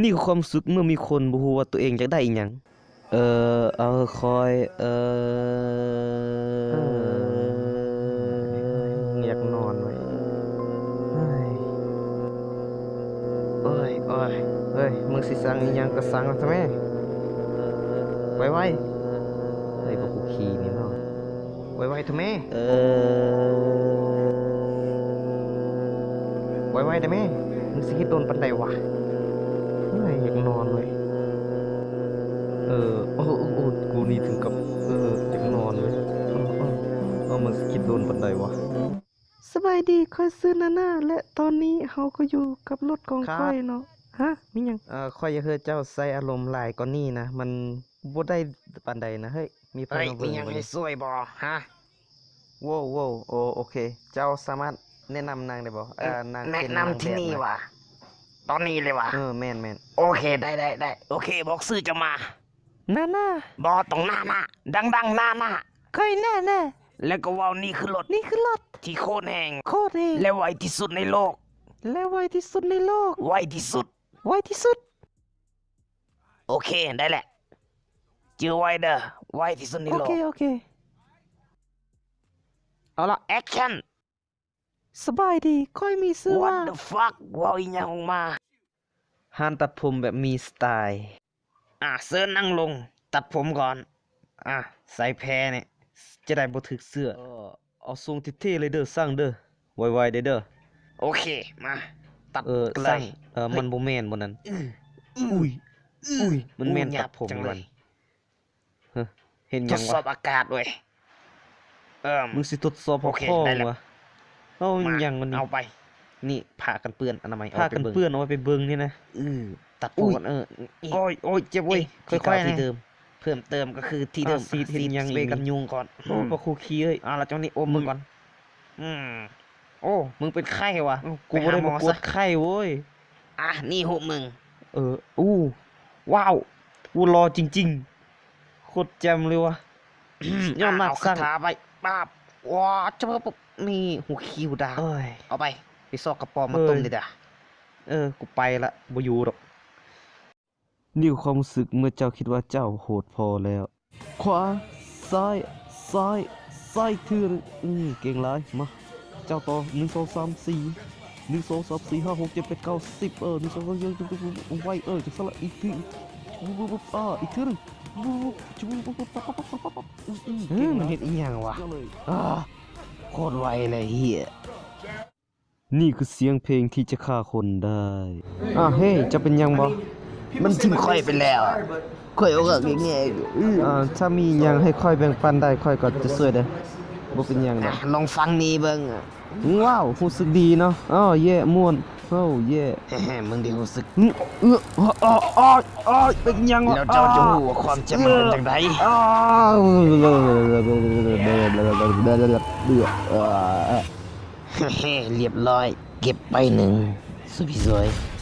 ນີ້ຄືຄວາມສຸກເມື່ອມີຄົນບໍ່ຮູ້ວ່າຕົວເອງຢາກໄດ້ອີ່ຫຍັງ. ເອີ ເອົາ ຄ່ອຍ ເອີ ເອີ ຢາກນອນເວີຍ. ໂອ້ຍ ໂອ້ຍ ເຮີ້ຍ ມຶງຊິສັ່ງອີ່ຫຍັງກໍສັ່ງເອົາແທ້ແມ້. ໄວໆ ເຮີ້ຍ ບັກຄຸກຄີນີ້ເນາະ. ໄວໆເຖາະແມ່. ເອີ ໄວໆເຖາະແມ່. ມຶງຊິເຮັດດົນປານໃດວະ? ເຮີ້ຍ ຢາກນອນເວີຍ. ເອີ ໂອ້ ໂອ້ ໂອ້ ກູນີ້ເຖິງກັບ ເອີ ຢາກນອນເວີຍ. ເອີ ເອີ ເອີ ມັນຊິເຮັດດົນປານໃດວະ? ສະບາຍດີ ຂ້ອຍຊື່ນານາ ແລະ ຕອນນີ້ເຮົາກໍຢູ່ກັບລົດຂອງຂ້ອຍເນາະ. ຮະ? ມີຫຍັງ? ເອີ ຂ້ອຍຢາກໃຫ້ເຈົ້າໃຊ້ອາລົມຫຼາຍກວ່ານີ້ນະ ມັນບໍ່ໄດ້ປານໃດນະ. ເຮີ້ຍ ມີໃຜມາເບິ່ງບໍ່ນີ້? ມີຫຍັງໃຫ້ຊ່ວຍບໍ່? ຮະ? ໂວ້ ໂວ້ ໂອ ໂອເຄ ເຈົ້າສາມາດແນະນຳນາງໄດ້ບໍ່? ເອີ ນາງ ແນະນຳທີ່ນີ້ຫວາ? ຕອນນີ້ເລີຍຫວາ? ເອີ ແມ່ນໆ. ໂອເຄ ໄດ້ ໄດ້ ໄດ້. ໂອເຄ ບອກຊື່ເຈົ້າມາ. ນານາ. ບໍ່ຕ້ອງນານາ ດັງໆ ນານາ. ຂ້ອຍນານາ. ແລ້ວກໍເວົ້າ ນີ້ຄືລົດ. ນີ້ຄືລົດ. ທີ່ໂຄດແຮງ. ໂຄດແຮງ. ແລະ ໄວທີ່ສຸດໃນໂລກ. ແລະ ໄວທີ່ສຸດໃນໂລກ. ໄວທີ່ສຸດ. ໄວທີ່ສຸດ. ໂອເຄ ໄດ້ແຫຼະ. ຈື່ໄວ້ເດີ້ ໄວທີ່ສຸດໃນໂລກ. ໂອເຄ ໂອເຄ. ເອົາລະ ແອັກຊັນ. ສະບາຍດີ ຂ້ອຍມີຊື່ວ່າ What the fuck ເວົ້າອີ່ຫຍັງອອກມາ? ຮ້ານຕັດຜົມແບບມີສະໄຕ. ອ່າ ເຊີນນັ່ງລົງ ຕັດຜົມກ່ອນ. ອ່າ ໃສ່ແພນີ້ ຈະໄດ້ບໍ່ຖືກເສື້ອ. ເອີ ເອົາຊົງເທ່ໆເລີຍເດີ້ ຊ່າງເດີ້. ໄວໆເດີ້. ໂອເຄ ມາ ຕັດ ເອີ ເລີຍ. ເອີ ມັນບໍ່ແມ່ນບໍ່ນັ້ນ. ອຸ້ຍ ອຸ້ຍ ມັນແມ່ນຕັດຜົມມັນ. ເຮີ້ຍ ເຮັດຫຍັງວະ? ທົດສອບອາກາດເວີຍ. ເອີ ມຶງຊິທົດສອບຫົວຂໍ້ຫວາ? ເອົາຫຍັງມັນນີ້? ເອົາໄປ. ນີ້ ຜ້າກັນເປື້ອນອະນາໄມ ຜ້າກັນເປື້ອນເອົາໄວ້ໄປເບິ່ງນີ້ນະ. ເອີ ຕັດຜົມ. ອຸ້ຍ ເອີ ໂອ້ຍ ໂອ້ຍ ເຈັບເວີຍ. ຄ່ອຍໆ ທີ່ເກົ່າທີ່ເດີມ. ເພີ່ມເຕີມກໍຄືທີ່ເດີມ. ສີດເຮັດຫຍັງອີກ? ສະເປກັນຍຸງກ່ອນ. ໂອ້ ບັກຄຸກຄີເອີຍ. ເອົາລະ ເຈົ້ານີ້ອົມເບິ່ງກ່ອນ. ອືມ ໂອ້ ມຶງເປັນໄຂ້ຫວາ? ກູບໍ່ໄດ້ມາກວດໄຂ້ເວີຍ. ອ່ະ ນີ້ຮູບມຶງ. ເອີ ອູ້ ວ້າວ ກູຫຼໍ່ຈິງໆ ໂຄດແຈ່ມເລີຍຫວາ. ຍອດນັກສ້າງ. ເອົາຄາຖາໄປ ປາບ ວ້າ ຈະມາ ນີ້ ຫູຄິວດາ. ເອີຍ ເອົາໄປ ໄປຊອກກະປອມມາຕົ້ມເດີ. ເອີ ກູໄປລະ ບໍ່ຢູ່ດອກ. ນີ້ຄືຄວາມຮູ້ສຶກເມື່ອເຈົ້າຄິດວ່າເຈົ້າໂຫດພໍແລ້ວ. ຂວາ ຊ້າຍ ຊ້າຍ ຊ້າຍເທື່ອໜຶ່ງ. ອື ເກັ່ງຫຼາຍ. ມາ ເຈົ້າຕໍ່. ໜຶ່ງ ສອງ ສາມ ສີ່ ໜຶ່ງ ສອງ ສາມ ສີ່ ຫ້າ ຫົກ ເຈັດ ແປດ ເກົ້າ ສິບ. ເອີ ໜຶ່ງ ສອງ ສາມ ສີ່ ຫ້າ ຫົກ ເຈັດ ແປດ ເກົ້າ ສິບ. ເອີ ຈັກຊັ້ນລະ. ອີກທີ ອື ອີກທີໜຶ່ງ. ຈຸບ ປຸບ ປຸບ ປັບ ປັບ ປັບ ປັບ ອື ເກັ່ງ. ມັນເຮັດອີ່ຫຍັງຫວາ? ອາ ໂຄດໄວເລີຍເຮີ້ຍ. ນີ້ຄືສຽງເພງທີ່ຈະຂ້າຄົນໄດ້. ອາ ເຮີ້ຍ ເຈົ້າເປັນຫຍັງບໍ່? ມັນຖິ້ມຂ້ອຍໄປແລ້ວ. ຂ້ອຍອອກອາກແງ່ໆ. ອາ ຖ້າມີຫຍັງໃຫ້ຂ້ອຍແບ່ງປັນໄດ້ ຂ້ອຍກໍຈະຊ່ວຍເດີ້. ບໍ່ເປັນຫຍັງດອກ. ອາ ລອງຟັງນີ້ເບິ່ງ. ວ້າວ ຮູ້ສຶກດີເນາະ. ເອີ ເຢ້ ມ່ວນ. ໂອ້ ເຢ້ ມຶງໄດ້ຮູ້ສຶກ. ອື ເອີ ເປັນຫຍັງວະ? ແລ້ວເຈົ້າຈະຮູ້ວ່າຄວາມເຈັບມັນເປັນຈັ່ງໃດ? ເອີ ຮຽບຮ້ອຍ ເກັບໄປໜຶ່ງ ສວຍໆ.